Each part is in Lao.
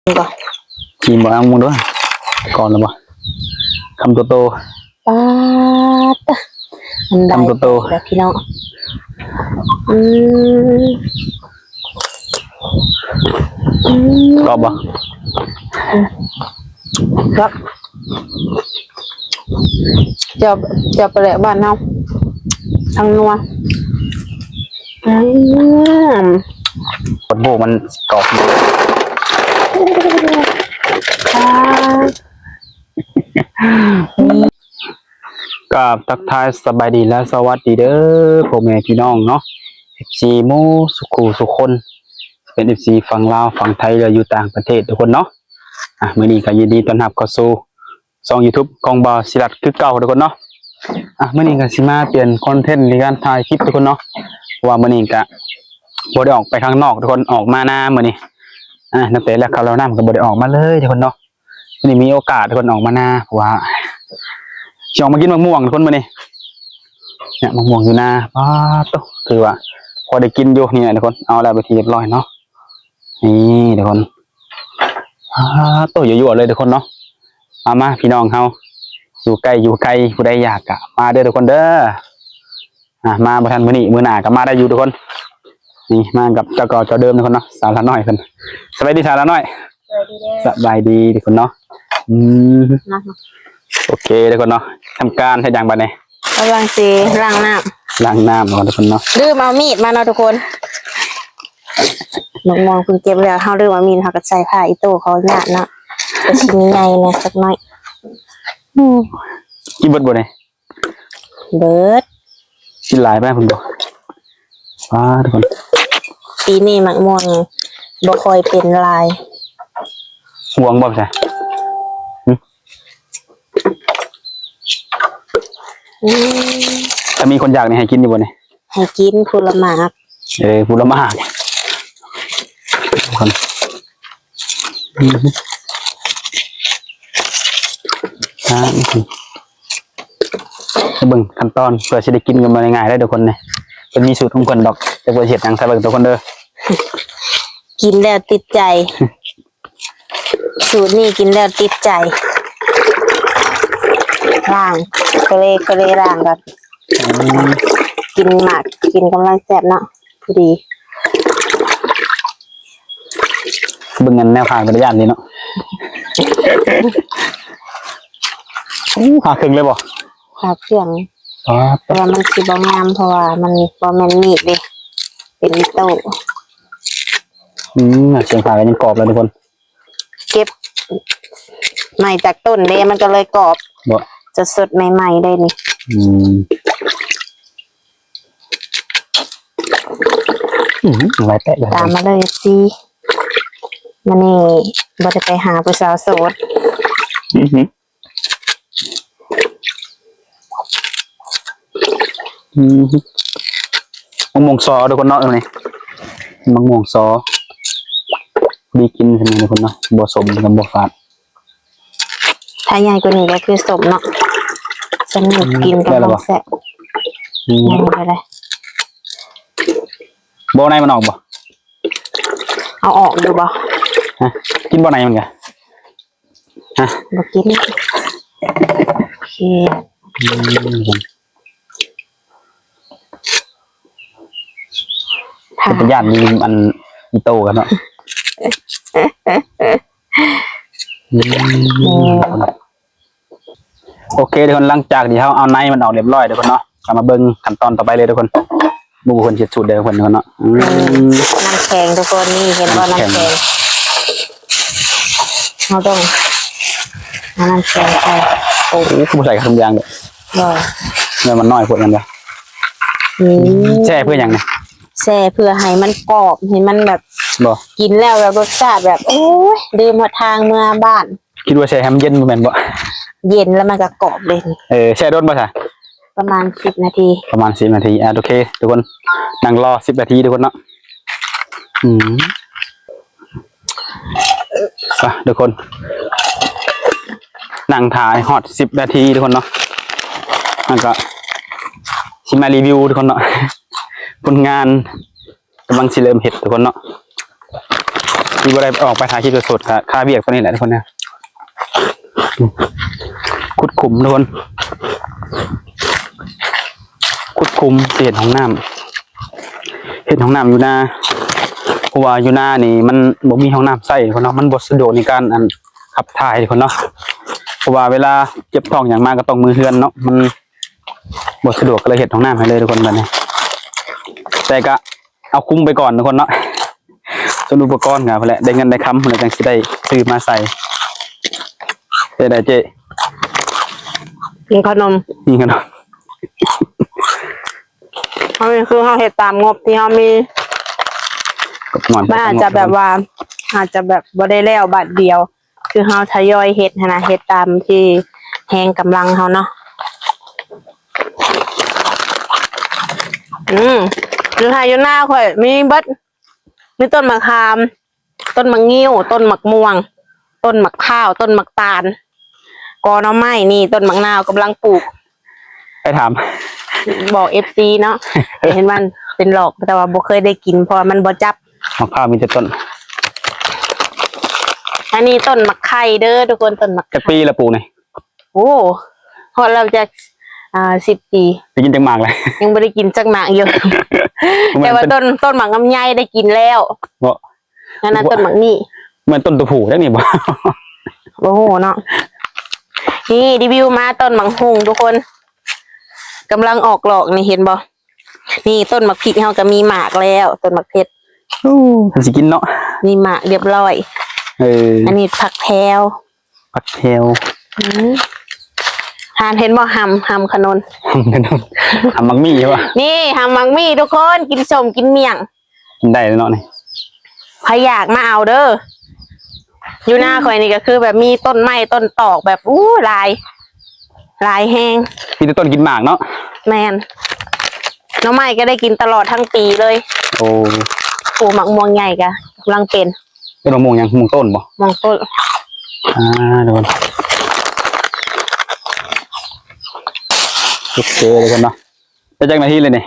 ນີ້ບໍ່ ຊີມບໍ່ ເອົາໝູ່ເດີ ກ່ອນແລ້ວບໍ່ ຄຳໂຕໆ ປາດ ມັນໄດ້ ຄຳໂຕໆ ແລ້ວພີ່ນ້ອງ ອືມ ອືມ ກອບບໍ່ ອືມ ກອບ ແຈ່ວ ແຈ່ວປາແຫຼກບ້ານເຮົາ ທັງນົວ ອືມ ໂອ້ໂຫ ມັນກອບ ອ່າ ກາບທັກທາຍສະບາຍດີ ແລະ ສະຫວັດດີເດີ ພໍ່ແມ່ພີ່ນ້ອງເນາະ ເອັຟຊີ ໝູ່ສູ່ຄູ່ສູ່ຄົນ ເປັນ ເອັຟຊີ ຝັ່ງລາວ ຝັ່ງໄທ ແລະ ຢູ່ຕ່າງປະເທດທຸກຄົນເນາະ ອ່ະ ມື້ນີ້ກໍຍິນດີຕ້ອນຮັບເຂົ້າສູ່ ຊ່ອງ YouTube ຂອງບ່າວສີລັດຄືເກົ່າທຸກຄົນເນາະ ອ່ະ ມື້ນີ້ກໍຊິມາປ່ຽນຄອນເທັນໃນການຖ່າຍຄລິບທຸກຄົນເນາະ ເພາະວ່າມື້ນີ້ກະບໍ່ໄດ້ອອກໄປຂ້າງນອກທຸກຄົນ ອອກມານາມື້ນີ້ ອ່ະ ຕັ້ງແຕ່ແລ້ວເຂົ້າແລ້ວນ້ຳກໍບໍ່ໄດ້ອອກມາເລີຍທຸກຄົນເນາະ ມື້ນີ້ມີໂອກາດທຸກຄົນອອກມານາ ເພາະວ່າຊິອອກມາກິນໝາກມ່ວງທຸກຄົນມື້ນີ້ ເນຍ ໝາກມ່ວງຢູ່ນາ ປາດໂທ້ ຖືວ່າພໍໄດ້ກິນຢູ່ ນີ້ແຫຼະທຸກຄົນ ເອົາແລ້ວເປັນທີ່ຮຽບຮ້ອຍເນາະ ນີ້ທຸກຄົນ ປາດໂທ້ ຍົວໆ ເລີຍທຸກຄົນເນາະ ມາໆ ພີ່ນ້ອງເຮົາ ຢູ່ໃກ້ຢູ່ໄກ ຜູ້ໃດຢາກກະມາເດີທຸກຄົນເດີ ອ່າ ມາບໍ່ທັນມື້ນີ້ ມື້ໜ້າກໍມາໄດ້ຢູ່ທຸກຄົນ ນີ້ມາກັບເຈົ້າເກົ່າເຈົ້າເດີມທຸກຄົນເນາະ ສາວລານ້ອຍເພິ່ນ ສະບາຍດີສາວລານ້ອຍ ສະບາຍດີເດີ ສະບາຍດີທຸກຄົນເນາະ ອືມ ມາ ໂອເຄທຸກຄົນເນາະ ທຳການເຮັດຫຍັງບັດນີ້ ກຳລັງຊິລ້າງນ້ຳ ລ້າງນ້ຳກ່ອນທຸກຄົນເນາະ ລືມເອົາມີດມາເນາະທຸກຄົນ ໝາກມ່ວງເພິ່ນເກັບແລ້ວ ເຮົາລືມເອົາມີດ ເຮົາກໍໃສ່ຜ້າອີໂຕ້ ຂໍອະນຸຍາດເນາະ ກໍຊິມີໃຫຍ່ແດ່ຈັກໜ້ອຍ ອືມ ກິນເບິດບໍ່ນີ້? ເບິດ ກິນຫຼາຍໄປພຸ້ນບໍ່ ປາດທຸກຄົນ ປີນີ້ໝາກມ່ວງບໍ່ຄ່ອຍເປັນຫຼາຍ ຫວງບໍ່ຊະ ຫຶ ອືມ ຖ້າມີຄົນຢາກນີ້ໃຫ້ກິນຢູ່ບໍ່ນີ້? ໃຫ້ກິນຜູ້ລະໝາກ ເອີ ຜູ້ລະໝາກ ອືມ ອ່າ ເບິ່ງຂັ້ນຕອນ ເພື່ອຊິໄດ້ກິນກັນບໍ່ໄດ້ງ່າຍເດີທຸກຄົນເດ້ ເພິ່ນມີສູດຂອງເພິ່ນດອກ ຈັກວ່າເຮັດຫຍັງ ຖ້າເບິ່ງທຸກຄົນເດີ ກິນແລ້ວຕິດໃຈ ສູດນີ້ກິນແລ້ວຕິດໃຈ ລ້າງ ກະເລ ກະເລລ້າງກ່ອນ ອືມ ກິນໝາກ ກິນກຳລັງແຊບເນາະ ພໍດີ ເບິ່ງອັນແນວຂາຍເປັນຕາຢ້ານດີເນາະ ໂອ້ ຜ່າເຄິ່ງເລີຍບໍ່? ຜ່າເຄື່ອງ ອໍ ແຕ່ວ່າມັນຊິບໍ່ງາມ ເພາະວ່າມັນບໍ່ແມ່ນມີດເດ້ ເປັນອີໂຕ້ ອືມ ເຄື່ອງຜ່າກໍຍັງກອບເລີຍທຸກຄົນ ເກັບໃໝ່ຈາກຕົ້ນເດ້ ມັນກໍເລີຍກອບ ບໍ່ ສົດໆ ໃໝ່ໆ ເດ້ນີ້ ອືມ ອືມ ຫຼາຍແຕະເລີຍ ຕາມມາເລີຍ ເອັຟຊີ ມື້ນີ້ບໍ່ໄດ້ໄປຫາຜູ້ສາວໂສດ ອືມ ອືມ ໝາກມ່ວງຊໍທຸກຄົນເນາະ ນີ້ ໝາກມ່ວງຊໍ ດີກິນຊັ້ນນີ້ທຸກຄົນເນາະ ບໍ່ສົ້ມກໍບໍ່ຝາດ ຖ້າໃຫຍ່ກວ່ານີ້ກໍຄືສົ້ມເນາະ ຊັ້ນນີ້ ອືມ ກິນກັບ ໄດ້ແລ້ວບໍ່? ແຊບ ອືມ ຍັງບໍ່ໄດ້ ບໍ່ໃນມັນອອກບໍ່? ເອົາອອກຢູ່ບໍ່? ຮະ ກິນບໍ່ໃນມັນກະ? ຮະ ບໍ່ກິນ ໂອເຄ ອືມ ເປັນຕາຢ້ານມີອັນອີໂຕ້ກັນເນາະ ອືມ ໂອເຄທຸກຄົນ ຫຼັງຈາກທີ່ເຮົາເອົາໃນມັນອອກຮຽບຮ້ອຍທຸກຄົນເນາະ ເຮົາມາເບິ່ງຂັ້ນຕອນຕໍ່ໄປເລີຍທຸກຄົນ ໝູ່ເພິ່ນເຮັດສູດເດີເພິ່ນເນາະ ອືມ ນ້ຳແຂງທຸກຄົນ ນີ້ເຫັນບໍ່ ນ້ຳແຂງ ນ້ຳແຂງ ເຮົາຕ້ອງເອົານ້ຳແຂງໃສ່ ໂອ້ ຄືບໍ່ໃສ່ເຄື່ອງຢ່າງເດີ ບໍ່ ແມ່ນມັນນ້ອຍໂພດແມ່ນບໍ່? ອືມ ແຊ່ເພື່ອຫຍັງນະ? ແຊ່ເພື່ອໃຫ້ມັນກອບ ໃຫ້ມັນແບບ ບໍ່ ກິນແລ້ວແບບລົດຊາດແບບ ໂອ້ຍ ລືມຮອດທາງເມືອບ້ານ ຄິດວ່າແຊ່ໃຫ້ມັນເຢັນບໍ່ແມ່ນບໍ່? ເຢັນແລ້ວມັນກໍກອບເລີຍ ເອີ ແຊ່ດົນບໍ່ຊະ? ປະມານສິບນາທີ ປະມານສິບນາທີ ອ່າ ໂອເຄທຸກຄົນ ນັ່ງລໍສິບນາທີທຸກຄົນເນາະ ອືມ ໄປທຸກຄົນ ນັ່ງຖ້າໃຫ້ຮອດສິບນາທີທຸກຄົນເນາະ ແລ້ວກໍຊິມາຣີວິວທຸກຄົນເນາະ ຜົນງານ ກຳລັງຊິເລີ່ມເຮັດທຸກຄົນເນາະ ເກ ທີ່ບໍ່ໄດ້ອອກໄປຖ່າຍຄລິບສົດໆ ກະຄາວຽກໂຕນີ້ແຫຼະທຸກຄົນນະ. ອືມ ຂຸດຂຸມທຸກຄົນ ຂຸດຂຸມຊິເຮັດຫ້ອງນ້ຳ ເຮັດຫ້ອງນ້ຳຢູ່ນາ ເພາະວ່າຢູ່ນານີ້ມັນບໍ່ມີຫ້ອງນ້ຳໃຊ້ພຸ້ນເນາະ ມັນບໍ່ສະດວກໃນການ ອັນ ຂັບຖ່າຍທຸກຄົນເນາະ ເພາະວ່າເວລາເຈັບທ້ອງຫຍັງມາກໍຕ້ອງເມືອເຮືອນເນາະ ມັນບໍ່ສະດວກ ກໍເລີຍເຮັດຫ້ອງນ້ຳໃຫ້ເລີຍທຸກຄົນບັດນີ້ ແຕ່ກະເອົາຄຸມໄປກ່ອນທຸກຄົນເນາະ. ສ່ວນອຸປະກອນກໍພຸ້ນແຫຼະ ໄດ້ເງິນໄດ້ຄຳພຸ້ນແຫຼະ ຈັ່ງຊິໄດ້ຊື້ມາໃສ່ ເຮັດໄດ້ເຈ້ ກິນຂະໜົມ ກິນຂະໜົມ. ເຮົານີ້ຄືເຮົາເຮັດຕາມງົບທີ່ເຮົາມີ ກໍໜ້ອຍໄປ ມັນອາດຈະແບບວ່າ ອາດຈະແບບບໍ່ໄດ້ແລ້ວບາດດຽວ ຄືເຮົາທະຍອຍເຮັດຫັ້ນນະ ເຮັດຕາມທີ່ແຮງກຳລັງເຮົາເນາະ. ອືມ ຢູ່ໄຮ່ຢູ່ນາຂ້ອຍມີເບິດ ມີຕົ້ນໝາກຂາມ ຕົ້ນໝາກງິ້ວ ຕົ້ນໝາກມ່ວງ ຕົ້ນໝາກພ້າວ ຕົ້ນໝາກຕານ ກໍໜໍ່ໄມ້ ນີ້ຕົ້ນໝາກນາວກຳລັງປູກ ໄປຖາມ ບອກເອັຟຊີເນາະ ເຫັນມັນເປັນຫຼອກ ແຕ່ວ່າບໍ່ເຄີຍໄດ້ກິນ ເພາະວ່າມັນບໍ່ຈັບ. ໝາກພ້າວມີແຕ່ຕົ້ນ ອັນນີ້ຕົ້ນໝາກໄຂ່ເດີທຸກຄົນ ຕົ້ນໝາກ ຈັກປີລະປູກນີ້? ໂອ້ ຮອດແລ້ວຈັກ ອ່າ ສິບປີ ໄດ້ກິນຈັກໝາກແລ້ວ? ຍັງບໍ່ໄດ້ກິນຈັກໝາກຢູ່ ແຕ່ວ່າຕົ້ນ ຕົ້ນໝາກລຳໄຍໄດ້ກິນແລ້ວ ເນາະ ນັ້ນນະ ຕົ້ນໝາກນີ້ ແມ່ນຕົ້ນຕົວຜູ້ຈັກນີ້ບໍ່? ບໍ່ຮູ້ເນາະ. ນີ້ ຣີວິວມາຕົ້ນໝາກຫຸ່ງທຸກຄົນ ກຳລັງອອກດອກນີ້ ເຫັນບໍ່? ນີ້ ຕົ້ນໝາກພິກເຮົາກໍມີໝາກແລ້ວ ຕົ້ນໝາກເຜັດ ໂອ້ ເພິ່ນຊິກິນເນາະ ມີໝາກຮຽບຮ້ອຍ. ເອີ ອັນນີ້ຜັກແພວ ຜັກແພວ ອືມ ຫານເຫັນບໍ່ ຫຳ ຫຳຂະໜົນ ຫຳຂະໜົນ ຫຳໝາກໝີ່ໃຊ່ປະ? ນີ້ ຫຳໝາກໝີ່ທຸກຄົນ ກິນສົ້ມກິນໝ້ຽງ ກິນໄດ້ເນາະນີ້ ໃຜຢາກມາເອົາເດີ. ຢູ່ນາຂ້ອຍນີ້ກໍຄືແບບມີຕົ້ນໄມ້ຕົ້ນຕອກແບບ ອູ້ ຫຼາຍ ຫຼາຍແຮງ ມີແຕ່ຕົ້ນກິນໝາກເນາະ. ແມ່ນ ໜໍ່ໄມ້ກໍໄດ້ກິນຕະຫຼອດທັງປີເລີຍ. ໂອ້ ປູກໝາກມ່ວງໃຫຍ່ກໍກຳລັງເປັນ ເປັນໝາກມ່ວງຫຍັງ? ມ່ວງຕົ້ນບໍ່? ມ່ວງຕົ້ນ. ອ່າ ທຸກຄົນ ໂອເຄ ທຸກຄົນເນາະ. ໄດ້ຈັກນາທີແລ້ວນີ້?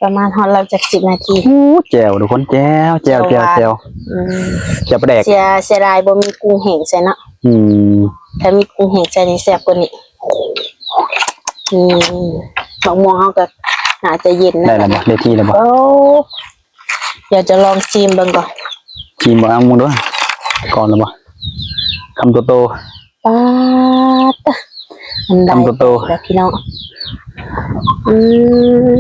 ປະມານຮອດແລ້ວຈັກສິບນາທີ. ໂອ້ ແຈ່ວທຸກຄົນ ແຈ່ວ ແຈ່ວ ແຈ່ວ ແຈ່ວຫວານ ແຈ່ວ ອືມ ແຈ່ວປາແດກ. ເສຍ ເສຍດາຍບໍ່ມີກຸ້ງແຫ້ງໃສ່ເນາະ. ອືມ ຖ້າມີກຸ້ງແຫ້ງໃສ່ນີ້ແຊບກວ່ານີ້. ອືມ ໝາກມ່ວງເຮົາກໍໜ້າຈະເຢັນ ໄດ້ແລ້ວບໍ່? ໄດ້ທີ່ແລ້ວບໍ່? ໂອ້ ດຽວຈະລອງຊີມເບິ່ງກ່ອນ. ຊີມບໍ່? ເອົາເບິ່ງດູ ກ່ອນແລ້ວບໍ່? ຄຳໂຕໆ. ປາດ ອັນໃດ ຄຳໂຕໆ ແລ້ວພີ່ນ້ອງ. ອືມ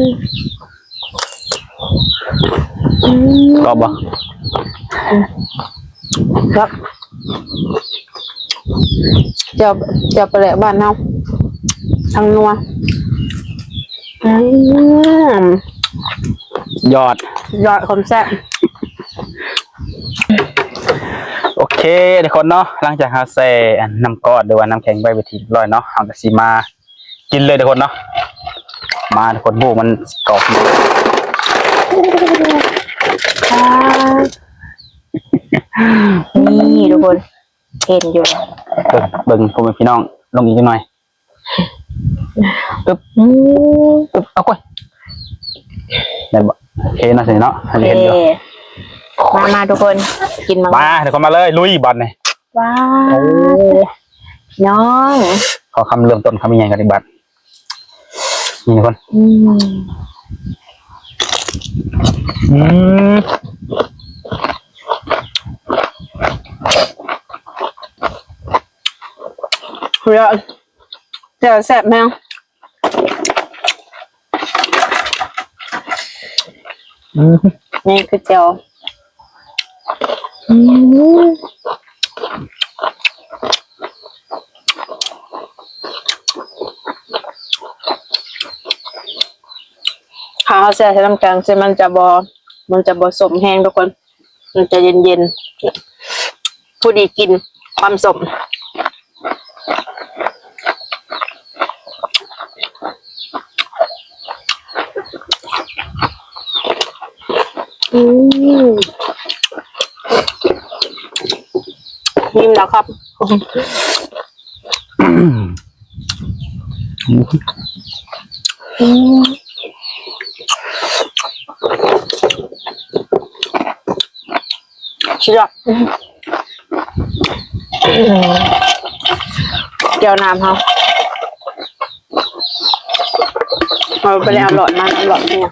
ອືມ ກອບບໍ່? ອືມ ແຊບ ແຈ່ວ ແຈ່ວປາແດກບ້ານເຮົາ ທັງນົວ. ອືມ ຍອດ ຍອດຄວາມແຊບ. ໂອເຄ ທຸກຄົນເນາະ ຫຼັງຈາກເຮົາແຊ່ ອັນ ນ້ຳກ້ອນ ຫຼືວ່ານ້ຳແຂງໄວ້ເປັນທີ່ຮຽບຮ້ອຍເນາະ ເຮົາກໍຊິມາກິນເລີຍທຸກຄົນເນາະ. ມາທຸກຄົນ ໂອ້ ມັນຊິກອບ ນີ້ທຸກຄົນ ເຫັນຢູ່ ເບິ່ງ ເບິ່ງ ພໍ່ແມ່ພີ່ນ້ອງ ລົງອີກຈັກໜ່ອຍ. ອຶບ ອືມ ອຶບ ເອົາກ່ອນ ໄດ້ບໍ່? ໂອເຄເນາະ ເນາະ ເຫັນຢູ່. ມາ ມາທຸກຄົນ ກິນໝາກ ມາທຸກຄົນ ມາເລີຍ ລຸຍບາດນີ້. ວ້າວ ໂອ້ ພີ່ນ້ອງ ຂໍຄຳເລີ່ມຕົ້ນຄຳໃຫຍ່ກ່ອນອີກບາດ ນີ້ທຸກຄົນ. ອືມ ອືມ ເລີດ ແຈ່ວແຊບແຮງ. ອືມ ນີ້ຄືແຈ່ວ ອືມ ຖ້າເຮົາແຊ່ໃສ່ນ້ຳແຂງ ຊິມັນຈະບໍ່ ມັນຈະບໍ່ສົ້ມແຮງທຸກຄົນ. ມັນຈະເຢັນໆ ພໍດີກິນຄວາມສົ້ມ. ອືມ ອີ່ມແລ້ວຄັບ. ອືມ ແຊ ລວກ ແຈ່ວນ້ຳເຮົາ ເຮົາໄປແລ້ວ ເອົາຫຼອດມາ ເອົາຫຼອດເຮັດຫຍັງ?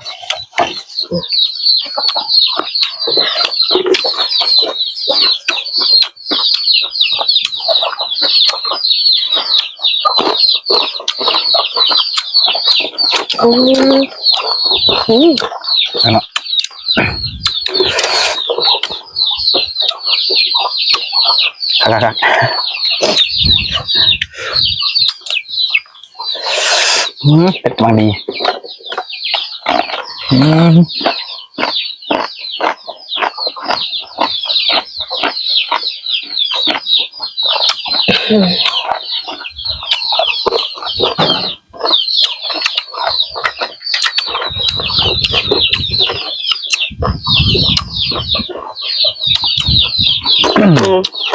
ອືມ ອືມ ອັນນັ້ນ ຄັກໆໆ ອືມ ເຜັດກຳລັງດີ ອືມ ອືມ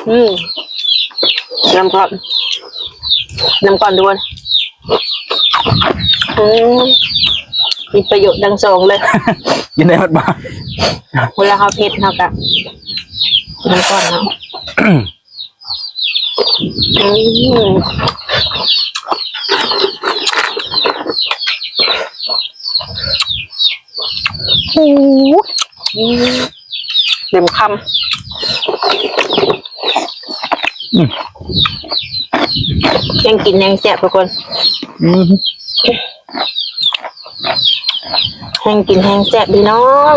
ອືມ ນ້ຳກ້ອນ ນ້ຳກ້ອນດ້ວຍ ອືມ ມີປະໂຫຍດທັງສອງເລີຍ ກິນໄດ້ໝົດບໍ່? ເວລາເຮົາເຜັດເຮົາກະ ນ້ຳກ້ອນເນາະ ອືມ ໂອ້ ເຕັມຄຳ ອືມ ແຮ່ງກິນແຮ່ງແຊບທຸກຄົນ ອືມ ແຮ່ງກິນແຮ່ງແຊບພີ່ນ້ອງ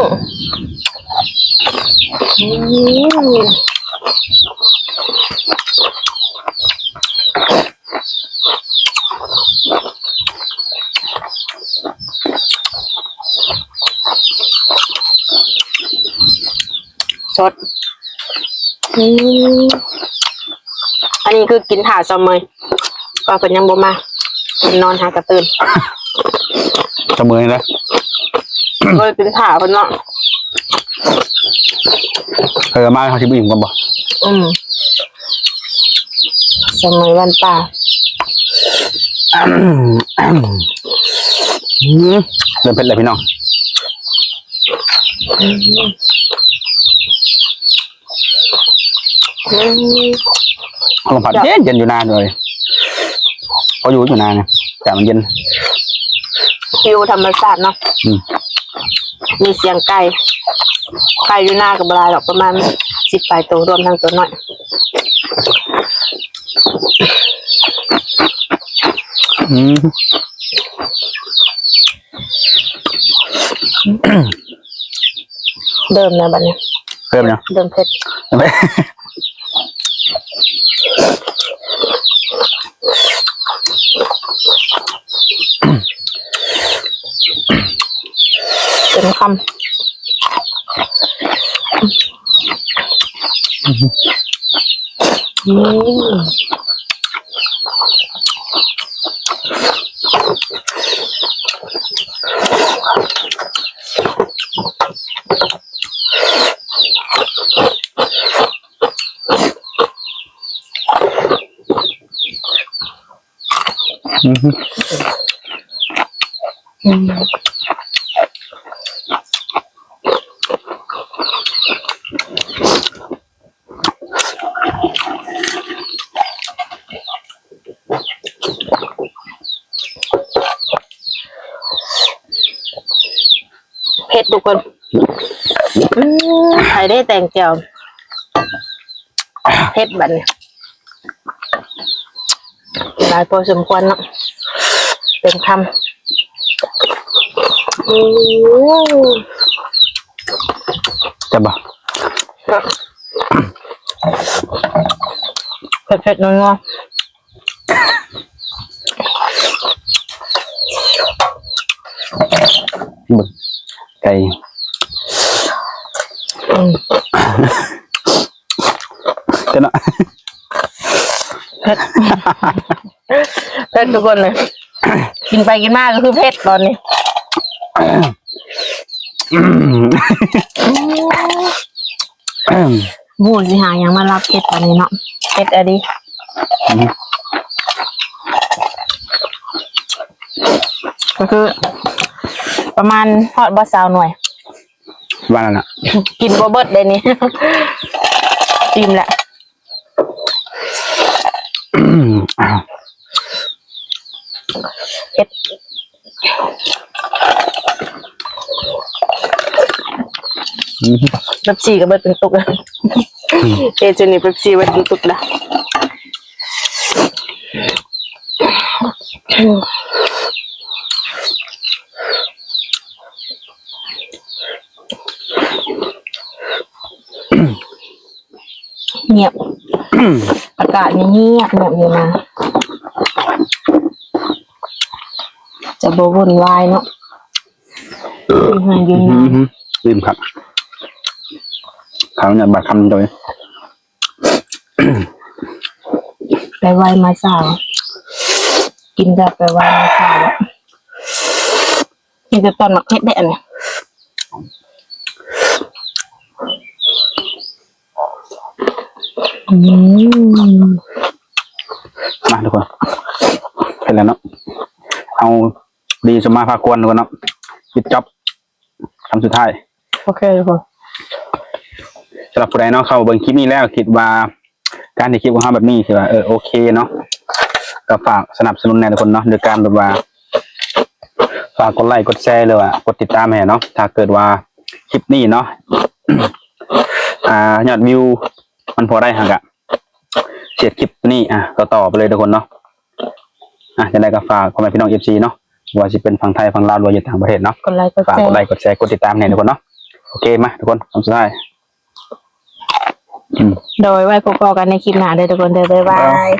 ອືມ ສົດ ອືມ ອັນນີ້ຄືກິນຖ້າຊາວເມີຍ ວ່າເພິ່ນຍັງບໍ່ມາ ເພິ່ນນອນຫາກະຕື່ນ ຊາວເມີຍນະ ເອີ ກິນຖ້າເພິ່ນເນາະ ເອີ ມາເຮົາຊິບໍ່ອີ່ມກ່ອນບໍ່? ອືມ ຊາວເມີຍບ້ານປ່າ ອືມ ເລີ່ມເຜັດແລ້ວພີ່ນ້ອງ ອືມ ອືມ ລົມພັດເຢັນໆ ຢູ່ນາເລີຍ ພໍຢູ່ ຢູ່ນານີ້ ອາກາດມັນເຢັນ ວິວທຳມະຊາດເນາະ ອືມ ມີສຽງໄກ່ ໄກ່ຢູ່ນາກໍບໍ່ຫຼາຍດອກ ປະມານສິບປາຍໂຕ ລວມທັງໂຕນ້ອຍ ອືມ ເລີ່ມແລ້ວບັດນີ້ ເລີ່ມແລ້ວ ເລີ່ມເຜັດ ເຕັມຄຳ ອືມ ອືມ ອືມ ເຜັດທຸກຄົນ ອືມ ໃຜໄດ້ແຕ່ງແຈ່ວ ເຜັດບັດນີ້ ຫຼາຍພໍສົມຄວນເນາະ ເຕັມຄຳ ອືມ ແຊບບໍ່? ເຜັດໆ ນົວໆ ເບິ່ງໄກ່ ອືມ ເປັນເນາະ ເຜັດ ເຜັດທຸກຄົນເລີຍ ກິນໄປກິນມາກໍຄືເຜັດຕອນນີ້ ອືມ ບໍ່ຮູ້ຊິຫາຫຍັງມາລັບເຜັດຕອນນີ້ເນາະ ເຜັດອີ່ຫຼີ ອືມ ກໍຄືປະມານຮອດບໍ່ ຊາວໜ່ວຍ ວ່ານັ້ນນະ ກິນບໍ່ເບິດເດ້ນີ້ ອີ່ມແລ້ວ. ເຜັດ ເປັບຊີກໍເບິດເປັນຕຸກແລ້ວ. ເອ ຈຸນີ້ເປັບຊີເບິດເປັນຕຸກແລ້ວ. ງຽບ ອາກາດນີ້ງຽບເນາະ ຢູ່ນາ ຈະບໍ່ວຸ່ນວາຍເນາະ ຢູ່ເຮືອນຢູ່ນາ. ອືມ ອີ່ມຄັກ ເຂົ້າເນຍ ບາດຄຳໂດຍ ໄປໄວມາຊ້າ ກິນແບບໄປໄວມາຊ້າ. ມີແຕ່ຕອນໝາກເຜັດເດ້ອັນນີ້. ອືມ ມາທຸກຄົນ ເຮັດແລ້ວເນາະ ເອົາດີສົມມາພາຄວນທຸກຄົນເນາະ ປິດຈັອບຄຳສຸດທ້າຍ. ໂອເຄທຸກຄົນ ສຳລັບຜູ້ໃດເນາະ ເຂົ້າເບິ່ງຄລິບນີ້ແລ້ວ ຄິດວ່າ ການເຮັດຄລິບຂອງເຮົາແບບນີ້ຖືວ່າ ເອີ ໂອເຄເນາະ ກໍຝາກສະໜັບສະໜູນແດ່ທຸກຄົນເນາະ ໂດຍການແບບວ່າ ຝາກກົດໄລກົດແຊ ຫຼືວ່າກົດຕິດຕາມໃຫ້ເນາະ. ຖ້າເກີດວ່າຄລິບນີ້ເນາະ ອ່າ ຍອດວິວມັນພໍໄດ້ ເຮົາກໍຊິເຮັດຄລິບນີ້ ອ່າ ຕໍ່ໆໄປເລີຍທຸກຄົນເນາະ. ອ່າ ຈັ່ງໃດກໍຝາກພໍ່ແມ່ພີ່ນ້ອງ ເອັຟຊີ ເນາະ ບໍ່ວ່າຊິເປັນຝັ່ງໄທ ຝັ່ງລາວ ຫຼືວ່າຢູ່ຕ່າງປະເທດເນາະ ກົດໄລກົດ ຝາກ ແຊ ກົດໄລກົດແຊ ກົດຕິດຕາມແດ່ທຸກຄົນເນາະ. ໂອເຄ ມາທຸກຄົນ ຄຳສຸດທ້າຍ. ອືມ ໂດຍ ໄວ້ພົບພໍ້ກັນໃນຄລິບໜ້າເດີທຸກຄົນເດີ ບາຍບາຍ.